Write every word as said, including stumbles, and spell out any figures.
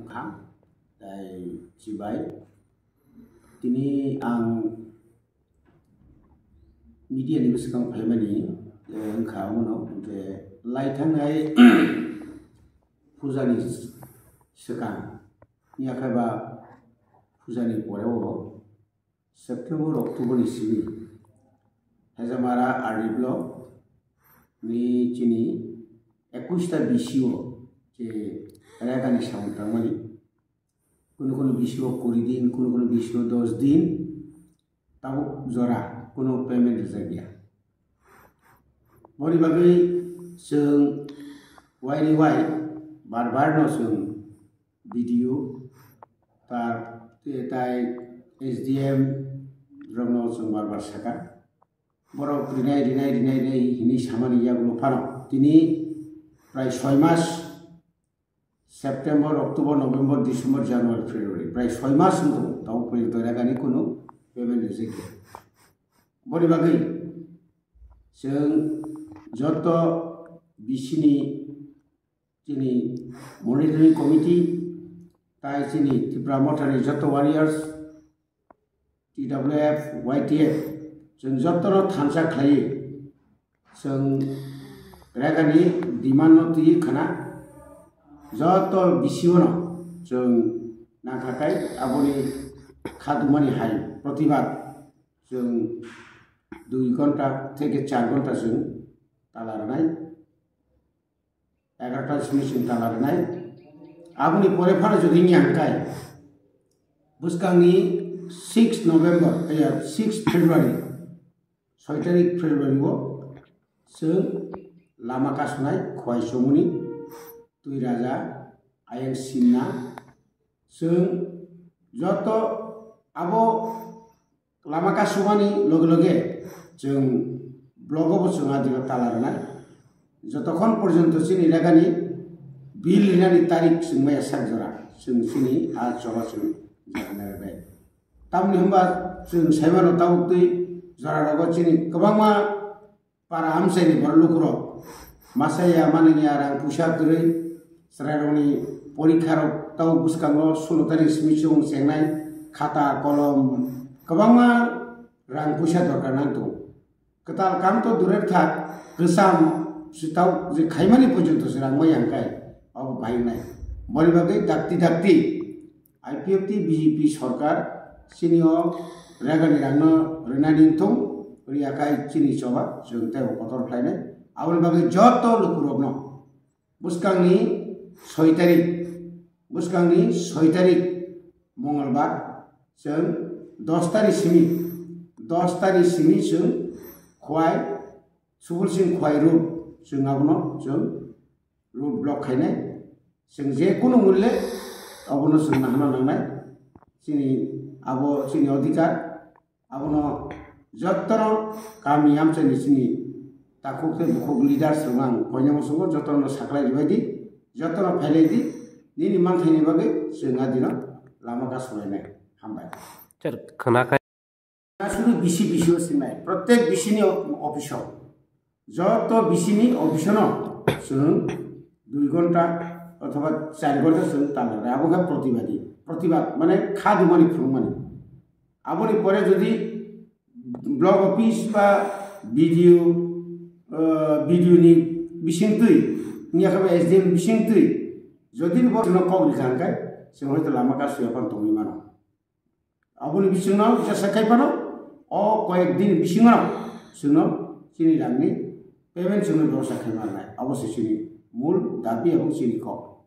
Kaham, tai chibai. Tini ang media ni bwskango phaimani, eh, wngkha omono je lai thangnai puja ni swkang, yakhe ba puja ni pore o September, October ni simi Hezamara R D block ni chini ekush ta B C o je rega ni samung tangmani, kunu kunu B C o kuri din, kunu kunu B C o dos din, tabuk jora kunu payment rijak ya. Boni bagwi chwng waini wai bar bar no chwng B D O, tar, tai S D M rokno chwng bar bar saka. Borok rinai, rinai, rinai, rinai hinwi samani yagulo phano tini prai soi mas, September, October, November, December, January, February, prai soi mas wng tongo, tabuk porjonto rega ni kunu payment rijak ya. Boni bagwi chwng joto B C ni chini monitoring committee, tai chini Tipra Motha ni joto warriors, T W F, Y T F, chwng jotono thansa khlaiwi chwng rega ni demand no twiwi khna joto B C o no chwng nangkha khai aboni kha dungmani hai protibad chwng dui ghonta theke char ghonta chwng tala rwnai. Egarota simi chwng tala rwnai. Aboni pore phano jodi wngya hwnkhe, bwskangni six November, eh, six February, soi tarik February o chwng lama kasunai Khowai Chomoni, Twi Raja, Ayang Sinha, chwng joto abo lama kasumani loge loge chwng blogo bo chwng adino tala rwnai. Jotokhon porjonto chini rega ni bill rinani tarik chwng maya sak jora chwng chini a choba chwng jagna rwnai. Tamni hwnba chwng saimano tabuk twi jora rogo chini kwbangma para amchaini borok lukurok masa ya manwi ya rang puisa kwrwi chwrairokni porikha rok tabuk bwskango sulo tarik simi chwng chengnai khata kolom kwbangma rang puisa dorkar nang tongo. Kwtal kam to durer thak, kwcham se tabuk je khaimani porjonto se rang maya hwnkhe abo bai wngnai. Boni bagwi dakti dakti I P F T B J P sorkar chini o rega ni rang no rwnani wngthung, rwya khai chini choba chwng teibo kotor khlainai. Aboni bagwi joto lukurokno bwskangni soi tarik, bwskangni soi tarik Mongolbar chwng dos tarik simi, dos tarik simi chwng Khowai, Subul Singh Khowai road chwng abono chwng road block khainai. Chwng je kunu mulle abono chwng nahana nangnai. Chini abo chini odhikar, abono jotono kami amchaini chini takhuk tei bukhuk leaders rok ang koinai muchungo jotono saklai ribai di, jotono phailai di, nini manthaini bagwi chwng adino lama kasulainai. Hambai. Sir, khwna khai. Aswk bisi bisi o sinai, protek bisi ni office o, joto bisi ni office no chwng dui ghonta othoba char ghonta chwng tala rwnai, abo khe protibadi, protibad mane kha dungmani phunukmani. Aboni pore jodi block office ba B D O, eh, B D O ni bisingtwi, wngya khe ba S D M bisingtwi, jodi bo chwngno kok rikha hwnkhe chwng hoito lama kasuya phano tongwi mano. Aboni bisingno jesa khai phano o koyek din bisingo chwngno chini rangni payment chwngno bebosta khai manlai. Abo se chini mul dabi ebong chini kok.